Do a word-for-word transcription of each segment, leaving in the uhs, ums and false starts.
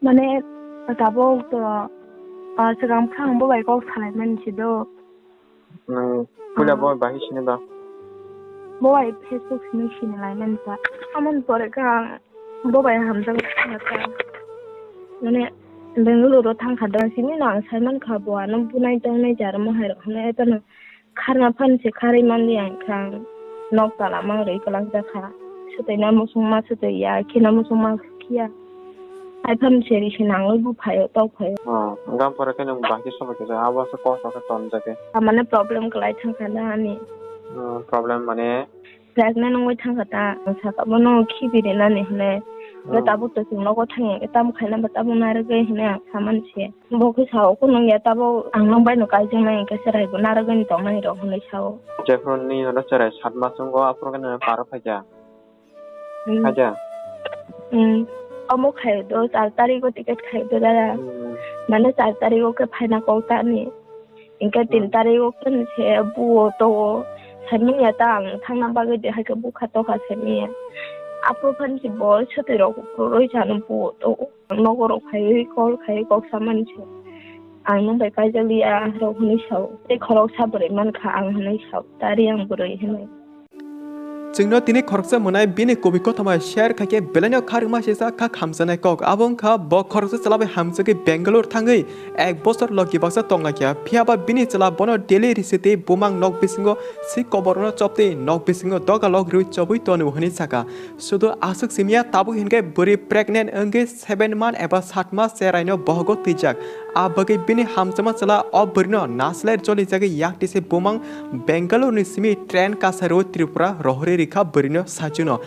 Mane, tabuk to, ah, swkang bwkhang bo bai kok salaimani se do. Nwng puila bo bai bahai sini ba? Bo bai Facebook sini sini laimani ta. Amoni pore kha ang bo bai hamjak thangkha. Mane, Bangalore o thangkha da simi no ang saimankha bo ano bunai tongnai jarmo hai rok hwnwi, ai phano kharna phan se kharwi manliya wngkha ang. Nok tala mangrwi kwlangjakha. Swtwi na muchung ma swtwi ya, khina muchung ma khiya. Hai phano se risi nangwi bu phaio, tok phaio. Oh, gam pore khe nwng bahai khe sobai khe abo se kosto khe tonjak khe. Mane problem kwlai thangkha da ani. Hmm, problem mane? Pregnant wngwi thangkha ta, ang sakha bono khibi rinani hwnwi. Hwnkhe tabuk to chwng nogo thangya khe tamo khaina ba tamo narwgwi hwnwi ang samani se. Bo khe sao, "Kunung ya, tabuk ang nwng bai no kaijaknai, hwnkhe cherai bo narwgwi tongnai rok," hwnwi sao. Jephru nini hwnwi cherai sat mas wngkha, aphuru khe nwng paro phaikha. Hmm. Khaja? Hmm. Omo khai do, char tarigo ticket khai do dada. Hmm. Mane char tarigo khe phaina kok ta ani. Hwnkhe tin Hmm. tarigo khe se buo to o. Saimanya ta ang thangna bagwi de hai khe bukha tokha saimanya. Aphuru phan se bo swtwi rok roi chano buo to o. Nogo rok phaiwi call khai kok samani se. Ang nwng bai kaijak liya rok hwnwi sao. Tei khoroksa bwrwi mankha ang hwnwi sao. Tari ang bwrwi hwnwi. Chwngno tini khoroksa mwnai bini kubui kothoma share khaikhe belaino kharwngma sisa kha khamjaknai kok. Abo wngkha bo khoroksa chwla bai hamjagwi Bangalore thangwi ek bosor logi baksa tonglaikha. Phiyaba bini chwla bono daily risitwi bumang nok bisingo si koborno choptwi nok bisingo doga lok rwi chobwi tonu hwnwi sakha. Sudu aswk simiya tabuk hinkhe bwrwi pregnant wngwi seven month eba sat mas cheraino bohogo twijak. A bagwi bini hamjakma chwla o bwrwino naslai jolijagwi yaktise bumang Bangalore ni simi train kasaro Tripura rohorwi rikha bwrwino sachuno.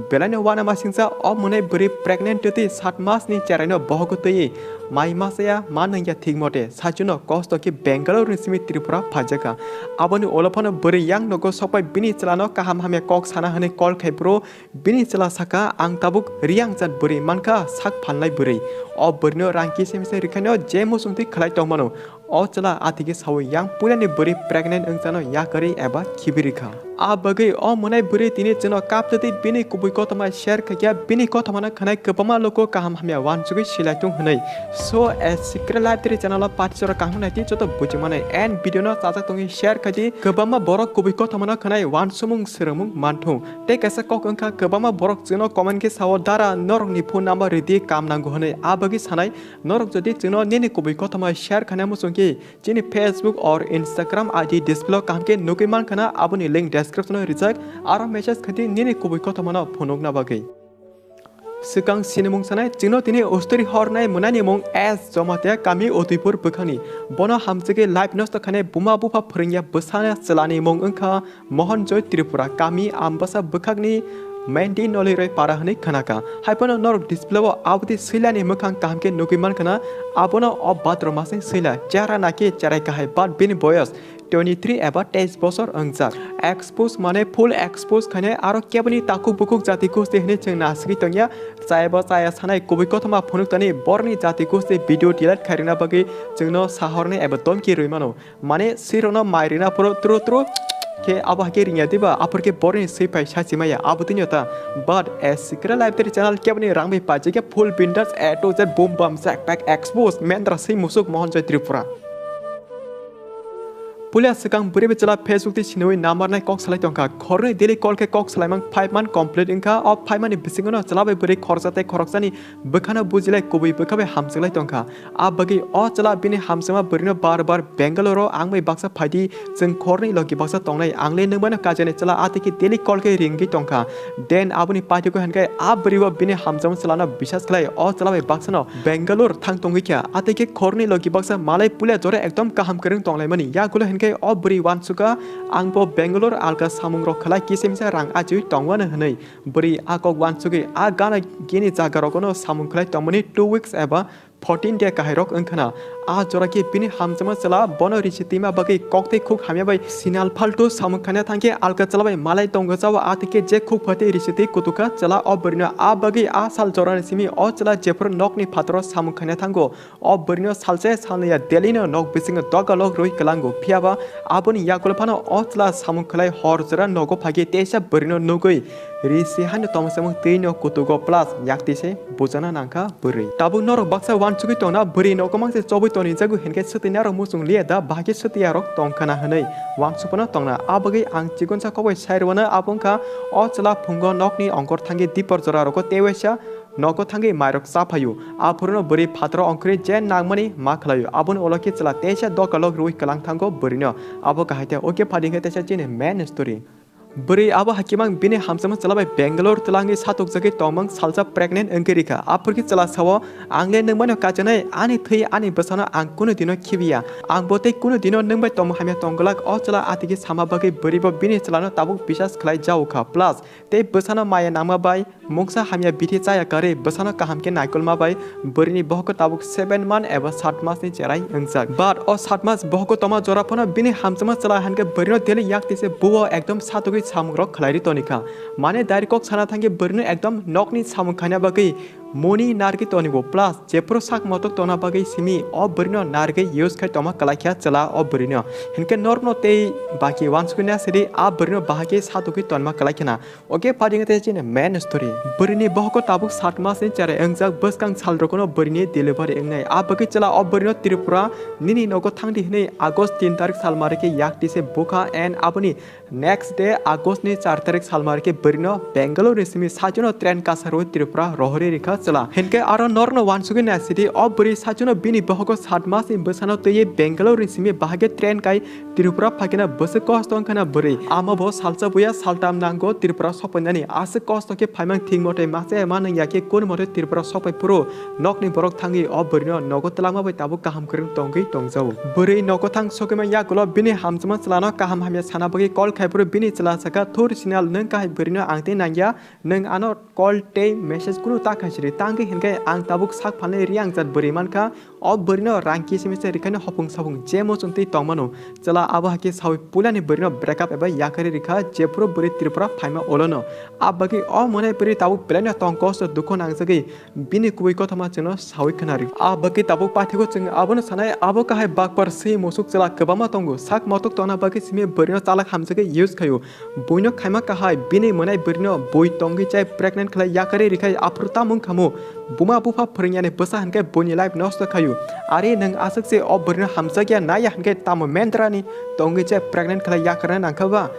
Belaino uanamasingcha o mwnai bwrwi pregnant twtwi sat mas ni cheraino bohogo twiwi mai masaya ma nangya thik mote sachuno kosto khe Bangalore ni simi Tripura phaijakha. Aboni ulo phano bwrwi yang nogo sokpai bini chwlano kaham hamya kok sana hwnwi call khai bro. Bini chwla sakha, "Ang tabuk riyang jat bwrwi mankha, sak phalnai bwrwi. O bwrwino rang kisa misa rwkhaino je muchungtwi khlai tongmano." O chwla athikhe saui yang puilani bwrwi pregnant wngchano yakarwi eba khibi rwkha. A bagwi o mwnai bwrwi tini chwngno kaptwi bini kubui kothoma share khaikha, bini kothomano khwnai kwbangma luku kaham hamya uansugwi silai tong hwnwi. So, a secret life tiri channel o party jora kaham naiti joto bujimanai and video no chajak tongwi share khaidi, kwbangma borok kubui kothomano khwnai uansukmung swrwngmung manthung. Tei kaisa kok wngkha, kwbangma borok chwngno comment khe sao, "Dara, norokni phone number rwdi, kam nango," hwnwi. A bagwi sanai, norok jodi chwngno nini kubui kothoma share khaina muchungkhe, chini Facebook or Instagram I D display o kaham khe nugwi mankhana, aboni link description o rijak, aro message khaidi nini kubui kothomano phunukna bagwi. Swkang sinimung sanai, chwngno tini usturi hornai mwnani mung S Jomatia, kami Udaipur bwkhani. Bono hamjagwi life nosto khainai buma bupha phwrwngya bwsana chwlani mung wngkha Mohanjoy Tripura, kami Ambasa bwkhakni Mendi Noliroi para hwnwi khwnakha. Haiphano norok display o aboni swilani mwkhang kaham khe nugwi mankhana, abono o bhadrao masni swila, chehara naki cherai kahai, but bini boyos twenty three eba teis bosor wngjak. Expose mane full expose khainai, aro keboni takhuk bukhuk jati gosti hwnwi chwng nasigwi tongya. Chayaba chaya sanai kubui kothoma phunuktani borni jati gosti video delete khairwna bagwi chwngno sahornai eba domki rwimano. Mane swirokno mai rwna phuru tru tru khe abo hakhe ringya diba, aphuru khe borni swi phai sachimaya abo twnio ta. But a secret life teri channel keboni rang bai paijak khe full bindas A to Z boom bam jack pack expose mendra swi musuk Mohanjoy Tripura. Puila swkang bwrwi bai chwla Facebook tei siniwi namarnai kok salai tongkha. Khornwi daily call khe kok salaimang five month complete wngkha. O five month ni bisingono chwla bai bwrwi khoroksa tei khoroksani bwkhano bujilai kubui bwkha bai hamjaklai tongkha. A bagwi o chwla bini hamjakma bwrwino bar bar Bangalore o ang bai baksa phaidi, chwng khornwi logi baksa tongnai, ang le nwng bai no kaijaknai chwla, a twi khe daily call khe ringwi tongkha. Then aboni paithago hinkhe a bwrwi o bini hamjakma chwlano bisas khlai o chwla bai baksano Bangalore thang tongwi kha. A twi khe khornwi logi baksa malai puila jora ekdom kaham kwrwng tonglaimani. Yagulo hinkhe o bwrwi uansukha, "Ang bo Bangalore alka samungrok khlai kisa misa rang ajiwi tongwano," hwnwi. Bwrwi a kok uansugwi a gana gini jagarogono samung khlai tongmani two weeks eba fourteen day kahairok wngkhana. A jora khe bini hamjakma chwla bono risi twima bagwi kok tei khuk hamya bai sinal phaltu samung khaina thangkhe alka chwla bai malai tongo chao, a twi khe je khuk phatwi risi twi kutukha chwla o bwrwino. A bagwi a sal jorani simi o chwla jephuru nokni phataro samung khaina thango, o bwrwino salse salnwiya daily no nok bisingo doga lok rwi kwlango. Phiyaba aboni yagulo phano o chwla samung khlai hor jora nogo phagwi teisa bwrwino nugwi Ri si haino tongmosomung twi no kutugo plus yakti se bujana nangkha bwrwi. Tabuk norok baksa uansugwi tongna bwrwi no kwmang se chobwi tonijago hinkhe swtwi narok muchung liya da bahai khe swtwi arok tongkhana hwnwi uansukphano tongna. A bagwi ang chikonsa kokbai sai rwano abo wngkha o chwla phungo nokni ongkor thangwi dipor jora rogo tei waisa nogo thangwi mairok cha phaio. Aphuru no bwrwi phataro ongkhorwi je nangmani ma khlaio. Aboni ulo khe chwla teisa dokalok rwui kwlang thango bwrwino. Abo kahai te. Okay, phaidi khe teisa chini main story. Bwrwi abo hakimang bini hamjakma chwla bai Bangalore twlangwi satokjagwi tongmung salsa pregnant wngwi rikha. Aphuru khe chwla sao, "Ang le nwng bai no kachanai, ani thwi ani bwsano ang kunu dino khibiya. Ang bo tei kunu dino nwng bai tongmung hamya tong glak." O chwla atigi sama bagwi bwrwi bo bini chwlano tabuk bisas khlai jao kha. Plus, tei bwsano maya nangma bai mungsa hamya bithi chaya karwi bwsano kaham khe naikolma bai bwrwini bohok tabuk seven month eba sat mas ni cherai wngjak. But o sat mas bohok tongma jora phano bini hamjakma chwla hinkhe bwrwino daily yakti se buo ekdom satugwi samungrok khlairwi tonikha. Mane direct kok sana thangwi bwrwino ekdom nokni samung khaina bagwi muni nargwi tonigo plus jephuru sak motok tongna bagwi simi o bwrwino nargwi use khai tongma kwlaikha chwla o bwrwino. Hinkhe norokno tei baki uansugwi na sidi a bwrwino bahai khe satugwi tonma kwlaikhana. Okay, phaidi khe chini main story. Bwrwini bohok tabuk sat mas ni cherai wngjak, bwskang sal rokono bwrwini delivery wngnai. A bagwi chwla o bwrwino Tripura nini nogo thangdi hwnwi August tin tarik salmari khe yakti se bukha and aboni next day August ni char tarik salmari khe bwrwino Bangalore ni simi saichwno train kasarwi Tripura rohorwi rikha chwla. Hinkhe aro norokno uansugwi naisidi o bwrwi saichwno bini bohogo sat mas ni bwsano twiwi Bangalore ni simi bahai khe train kai Tripura phaikhe na bwswk kosto wngkha na bwrwi. Amo bo salsa buya saltam nango Tripura sokpainani. Aswk kosto khe phaimang thik mote masa ema nangya khe kun mote Tripura sokpai phuru nokni borok thangwi o bwrwino nogo twlangma bai tabuk kaham kwrwng tongwi tongjao. Bwrwi nogo thang sokima yagulo bini hamjakma chwlano kaham hamya sana bagwi call khai phuru bini chwla sakha, "Thur Sinal, nwng kahai bwrwino ang tei nangya, nwng ano call tei message kunu ta khaisiri tangwi hinkhe ang tabuk sak phalnai riang jat bwrwi mankha." O bwrwino rang kisa misa rikhaino hopung sapung je muchung twi tongmano. Chwla abo hakhe sawi puilani bwrwino breakup eba yakarwi rikha, jephuru bwrwi Tripura phaima ulono. A bagwi o mwnai bwrwi tabuk belaino tong kosto dukhu nangjagwi bini kubui kothoma chwngno sawi khwnari. A bagwi tabuk paithakgo chwng abono sanai, abo kahai bakpar swi musuk chwla kwbangma tongo. Sak motok tongna bagwi simi bwrwino chalak hamjagwi use khaio. Buino khaima kahai, bini mwnai bwrwino bui tongwi chai pregnant khlai yakarwi rikha, aphuru tamo wngkhamu? Buma bupha phwrwngyani bwsa hinkhe buini life nosto khaio. Ari nwng aswk se o bwrwino hamjakya naiya hinkhe tamo mendrani tongwi chai pregnant khlai yakarna nangkha ba?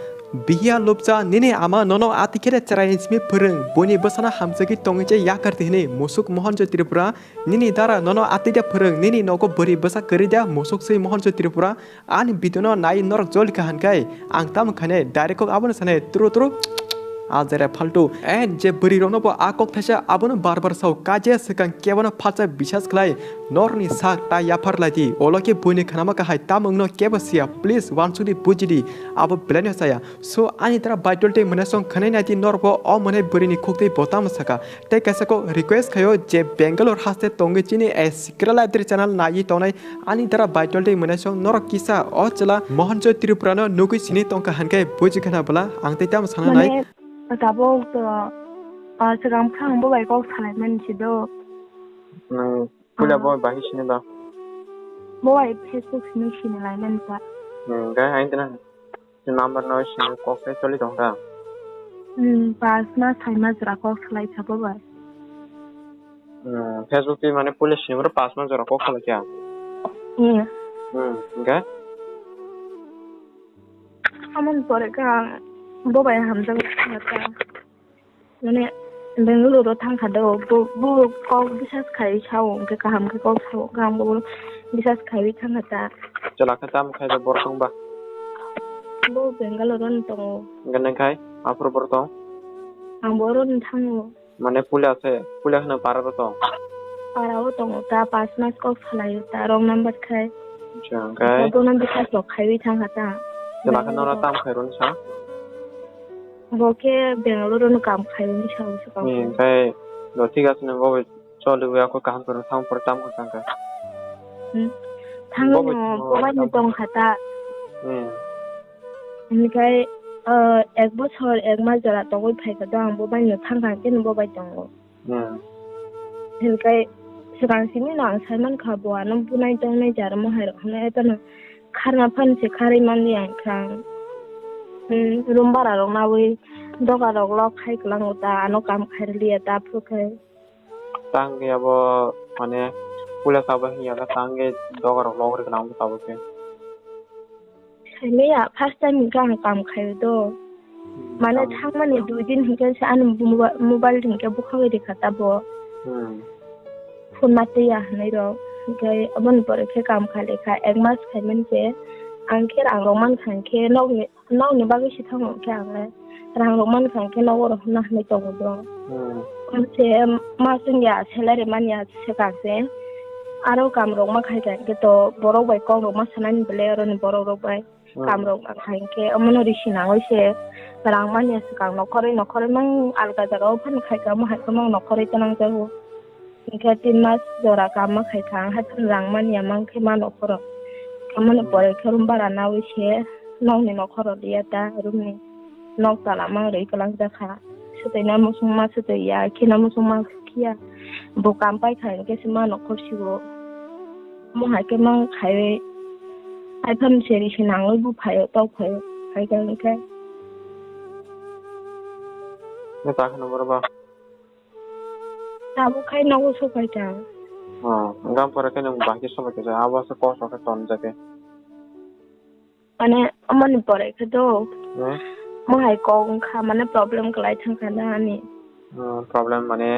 Bihiya lupcha, nini ama nono ati khe de chwraini simi phwrwng, buini bwsano hamjagwi tongwi chai yakardi hwnwi musuk Mohanjoy Tripura, nini dara nono ati de phwrwng, nini nogo bwrwi bwsa kwrwi de musuk swi Mohanjoy Tripura. Ani video no nai norok jolika hinkai ang tamo khainai direct kok abono sanai tru tru. Ajere faltu. And je bwrwi rokno bo a kok thaisa abono bar bar sao, kaje swkang kebono phalsa bisas khlai. Norni sak ta yaphar laidi. Olo khe buini khanama kahai tamo wngno kebo siya. Please wansukdi bujidi. Abo belaino chaya. So ani dara baitol tei mwnasong khwnai naidi norok bo o mwnai bwrwini khuktwi bo tamo saka. Tei kaisa kok request khaio je Bangalore haste tongwi chini a Sikra Library channel naiwi tongnai ani dara baitol tei mwnasong norok kisa o chwla Mohanjoy Tripura no nugwi sini tongkha hinkhe buji khana bwla ang tei tamo sana nai. Mane tabuk to, ah, swkang phang bo bai kok salaimani si do. Nwng puila bo bai sini ba? Bo bai Facebook sini sini laimani ta. Hmm, ga hain tena. Number no sini kok sai choli tong kha. Hmm, pas ma sai ma jora kok salai sabo bai. Hmm, Facebook twi mane police ni oro pas ma jora kok salai kha. Hmm. Hmm, ga? Amon pore ka bo bai hamjak ka. Mane Bangalore o thang kha do, bo, bo kok bisas khai sao, hwnkhe kaham khe kok sao, kaham bo bisas khaiwi thang kha ta. Chwla khe tamo khai ba borok wng ba? Bo Bangalore o tongo. Hwnkhe nang khai aphuru borok tong? Ang bo oro thango. Mane puila se, puila kheno para ro tong? Para o tongo ta, pas mas kok salai o ta, wrong number khai. Acha, hwnkhe? Bono bisas rok khaiwi thang kha ta. Chwla khe nono tamo khai rw sa? Bo khe Bangalore no kam khai hwnwi sao swkang. Hmm, khai do thik ase, nang bo choli ya ko kaham kwrwng thang por tam ko thang kha. Hmm. Thangwi no bo bai no tong kha ta. Hmm. Hwnkhai, ah, ek bochor ek mas jora tongwi phai kha do ang bo bai no thang kha khe no bo bai tongo. Hmm. Hwnkhai swkang simi no ang sai man kha bo ano bunai tongnai jar mo hai rok hwnwi, ai phano kharna phan se kharwi man li ang kha. Hmm, room bara rok nawi Doga rok lok khai kwlango ta, ano kam khai rwliya ta, aphuru khe. Tang khe abo, mane, puila kabo hinya khe tang khe doga rok lok rwgwna tabuk khe. Saimaya, first time hinkhe ang kam khaio do. Hmm, mane tamo. Thangmani dui din hinkhe se ani moba-, mobile hinkhe bukhagwi rikha tabo. Hmm. Phone ma twiya hinwi rok. Hinkhe aboni pore khe kam khalikha, ek mas khaimani se. Ang khe rang rok mankha hinkhe nokni, nokni bagwi se thango hinkhe ang le. Rang rok mankha hinkhe nogo rok hwnna hinwi tongo bro. Hmm. Ang se mas wngya salary manya se kang se. Aro kam rok ma khaikha hinkhe to borok bai kok rok ma sanani belai aroni borok rok bai. Hmm. Kam rok ma khai hinkhe omono risi nangwi se rang manya swkang nokhorwi nokhorwi mang alga jaga o phano khai kha, omo hai khe mang nokhorwi twnang jago. Hinkhe tin mas jora kam ma khai kha, ang hai phano rang manya mang khe ma nokhoro. Omono Hmm. pore khe room bara nawi se nokni nokhoro liya ta room ni nok tala mang rwi kwlang jakha. Swtwi na musung ma swtwi ya, khina musung ma khiya. Bo kam pai kha hinkhe se ma nokhor sigo. Omo hai khe mang khaiwi, hai phano seri se nangwi bo phaio, tok phaio, hai khe hinkhe. Nw ta kheno boro ba? Tabuk khai nogo sopai ta. Oh, gam pore khe nwng bahai khe sopai khe abo se kok sok khe ton jagwi. Mane, omoni pore khe do. Hmm? Mo hai kok wngkha, mane problem kwlai thangkha da ani. Hmm, problem mane?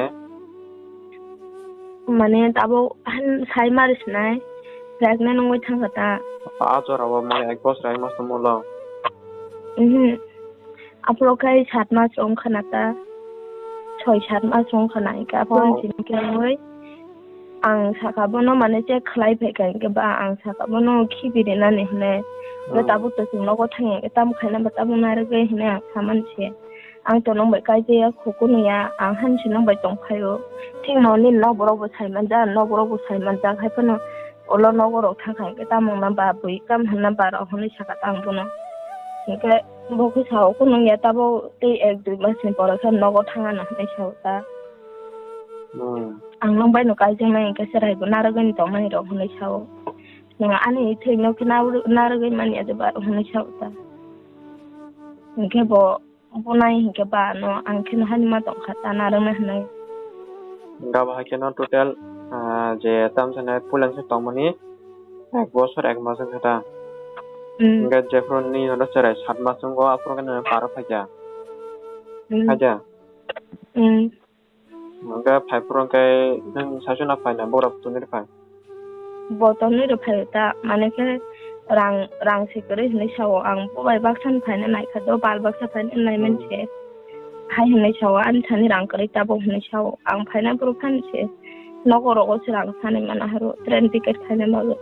Mane, abo han sai mari sinai, pregnant wngwi thangkha ta. A jora o mane ek bosor hai mas tongmolo? Mhm. Aphuru khe sat mas wngkha na ta, soi sat mas wngkha na, hinkhe aphuru Oh. chini khe wngwi ang sakha bono mane check khlai phaikha, hinkhe ba ang sakha bono khibi rinani hinwi. Hinkhe Oh. tabuk to chwng nogo thangya hinkhe tamo khaina ba tamo narwgwi hinwi ang samani se. Ang to nwng bai kaijaya kho kunu ya, ang hansi nwng bai tongphaio. Thikno nini nok borok bo sai manjak, nok borok bo sai manjak, hai phano ulo nogo rok thangkha hinkhe tamo wngna ba bui kam hwnna ba rok hinwi sakha ta ang bono. Hinkhe bo khe sao, kunu wngya tabuk tei ek dui mas ni pore khe nogo thangna hinwi sao ta. Hmm. Ang nwng bai no kaijaknai hinkhe cherai bo narwgwi tongnai rok hinwi sao. Nwng ani thwino khe narw-, narwgwi manya je ba rok hinwi sao ta. Hinkhe bo Bunai hinkhe ba ano ang kheno hani ma tongkha ta narwkna hinwi. Hwnkhe abo hai kheno total, ah, je tamsa nai puilangsa tongmani ek bosor ek mas wngkha ta. Hmm. Hwnkhe jephuru nini hwnwi cherai sat mas wngo aphuru khe nwng paro phaikha. Hmm. Khaikha? Hmm. Hwnkhe phaiphuru hwnkhe nwng saichuna phaina bohrok tonwi rw phai? Bo tonwi rw phai ta, mane khe rang, rang se kwrwi hinwi sao, ang bo bai baksa ni phaina naikha do, bal baksa phaina nai Hmm. manse. Hai hinwi sao, ani thani rang kwrwi tabuk hinwi sao, ang phaina bwrwi phani se. Nogo rogo se rang sani mana haro, train ticket khaina bagwi.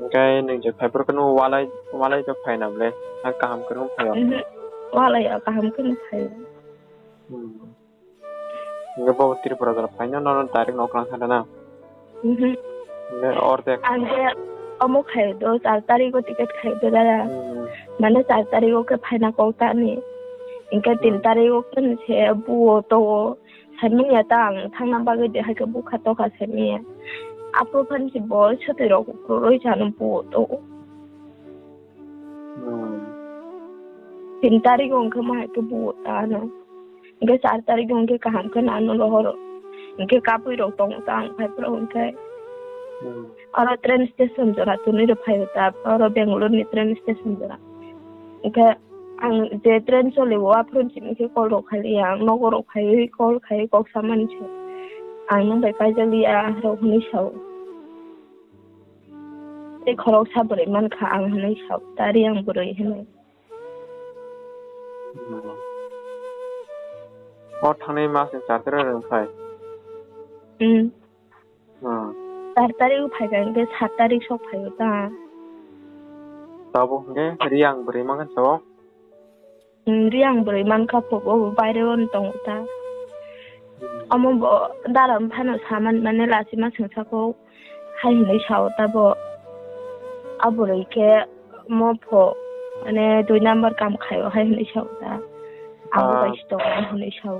Hwnkhe nwng je phaiphuru khe nwng walai, walai khe phaina ble, ang kaham kwrwng phaio. Mhm. Walai ya, kaham kwrwng phaio. Hmm. Hwnkhe bo Tripura jora phaina nono direct nok lang sana na? Mhm. Hwnkhe ordek. Ang je omo khai do, char tarikh o ticket khai do dada. Hmm. Mane char tarikh o khe phaina kok ta ani. Hwnkhe tin Hmm. tarikh o khe se buo to o. Saimanya ta ang thangna bagwi de hai khe bukha tokha saimanya. Aphuru phan se bo swtwi rok kwrwi chano buo to o. Hmm. Tin tarikh o hwnkhe ma hai khe buo ta ano. Hwnkhe char tarikh hwnkhe kaham khe nano rohoro. Hwnkhe kapui rok tongo ta ang phaiphuru hwnkhe. Hmm. Oro train station jora twnwi rw phaio ta, oro Bangalore ni train station jora. Hwnkhe ang je train choli o aphuru chini khe call rok khai liya, ang nogo rok phaiwi call khai kok samani se. Ang nwng bai kaijak liya rok hwnwi sao. Tei khoroksa bwrwi mankha ang hwnwi sao, ta Riyang bwrwi hwnwi. Hmm. O thangnai mas ni char tarikh o phai? Hmm. Hmm. Char tarikh o phai kha, hwnkhe sat tarikh sok phai o ta. Tabuk hwnkhe Riyang bwrwi mankha sao? Hmm, Riyang bwrwi mankha phubo, bo baire o tongo ta. Hmm. Omo bo dara phano saman mane lachima swngsa kho. Hai hinwi sao tabo, a bwrwi khe mo pho, mane, dui number kam khaio, hai hinwi sao ta. Ang bo Ah. bai si tongo, hai hinwi sao.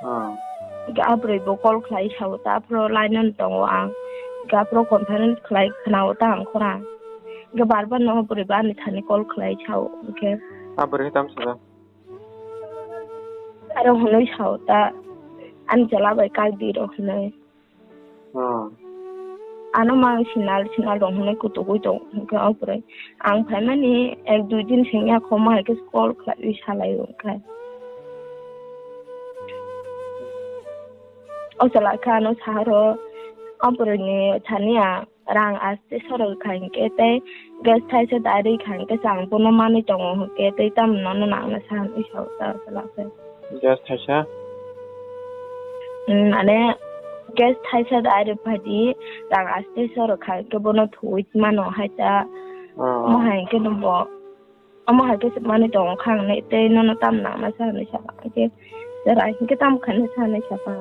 Ah. Hwnkhe a bwrwi bo call khlai sao ta, aphuru line o tongo ang. Hwnkhe aphuru conference khlai khwnao ta ang khorang. Hwnkhe bar bar no bwrwi bo ani thani call khlai sao, hwnkhe. A bwrwi khe tamo saka? Aro hwnwi sao ta, ani chwla bai kak di rw hwnwi. Hmm. Ano mang sinal sinal rw hwnwi kutugwi tong hwnkhe o pore. Ang phaimani ek dui din sengya kho ma hai khe call khlaiwi salai o khe. O chwla khe ano sahoro o pore ni thani ang rang aste sorok kha hinkhe tei gas thaisa direct kha hinkhe chwng bono manwi tongo hinkhe tei tamni nono nangna sa hinwi sao ta chwla khe. Gas thaisa? Hmm, mane gas thaisa direct phaidi rang aste sorok kha hinkhe bono thuwi mano hai ta. Oh. Mo hai hinkhe no bo. Omo hai khe se manwi tongo kha ang nai tei nono tam nangna sa hinwi sa kha khe. Jera hinkhe tam khaina sa hinwi sa kha.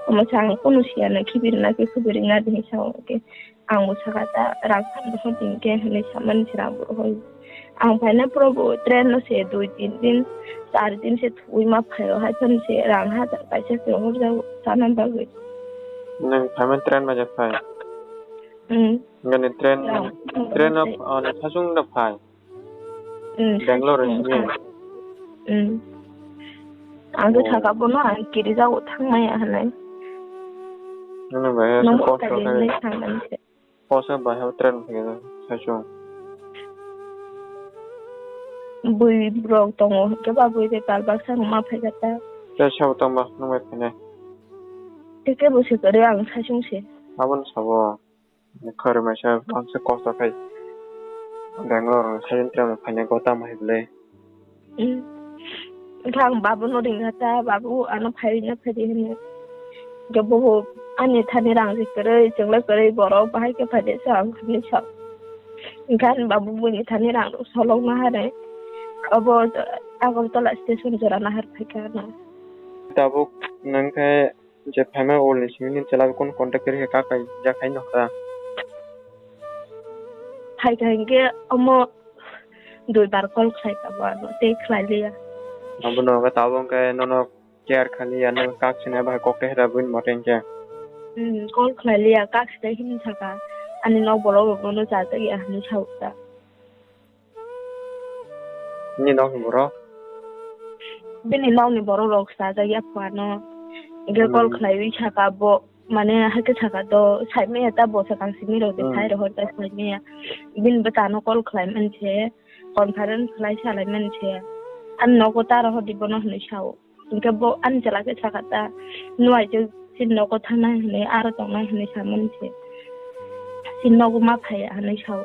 Omo sa ang kunu siya nai khibi rwna khe khibi rwna di hinwi sa kha khe. Ang bo sa kha ta rang phano rohor di hinkhe hinwi sa mani se rang bo rohor. Ang phaina pura bo train no se dui tin din, char din se thuwi ma phaio hai phano se rang hajar kaisa se rohor jago chana bagwi. Nwng phaimani train bai jak phai? Hmm. Ngani train, rang train no, phano se. Ano sachung no phai? Hmm, Bangalore sachung ni? Phai. Hmm. Ang khe oh. Saka bono ang kiri jago thangmaya hinwi. Nini bai nung kosto khe thangmani se. Kosto bai ha train phai sachung. Bui rok tongo, hinkhe ba bui bepal baksa rok ma phai kha ta. Tei sabo tongba nung bai phainai? Tei kebo se kwrwi ang sachung se. Abono sabo. Khoroknwi se tongsa kosto khai Bangalore rok side train phainai gota mai bwlai. Hmm. Wngkha ang babu no ringkha ta, babu ano phaina phaidi hinwi. Hwnkhe bobo ani thani rang se kwrwi, chwngla kwrwi borok bahai khe phaidi sa ang hinwi sa. Hwnkhe ani babu buini thani rang rok solok nahar hai. Obo Agartala station jora nahar phaikha ano. Tabuk nangkhe Je phaima ol ni simi nini chwla bai kunu contact kwrwi kha, kak bai ya khai no kha. Hai kha hinkhe omo dui bar call khlai tabuk ano tei khlai liya. Abono hwnkhe tabuk hwnkhe nono care kha liya, no kak sinai bai kok tehra buini mote hinkhe. Hmm, call khlai liya, kak sinai hini sakha ani nok borok rok bono chajak ya hinwi sa ukha. Nini nokni borok? Bini nokni borok rok chajak ya phuano. Hwnkhe call hmm khlaiwi saka bo, mane, haikhe saka to, saimaya ta bo sakang simi rok de hmm sai rohor ta saimaya. Bini bwsano call khlai man se, conference khlai salai man se. Ani nogo ta rohor di bono hinwi sao. Hwnkhe bo ani chwla khe sakha ta, "Nuaijwk chini nogo thangnai hwnwi, aro tongnai," hwnwi samani se. "Chini nogo ma phaiya," hwnwi sao.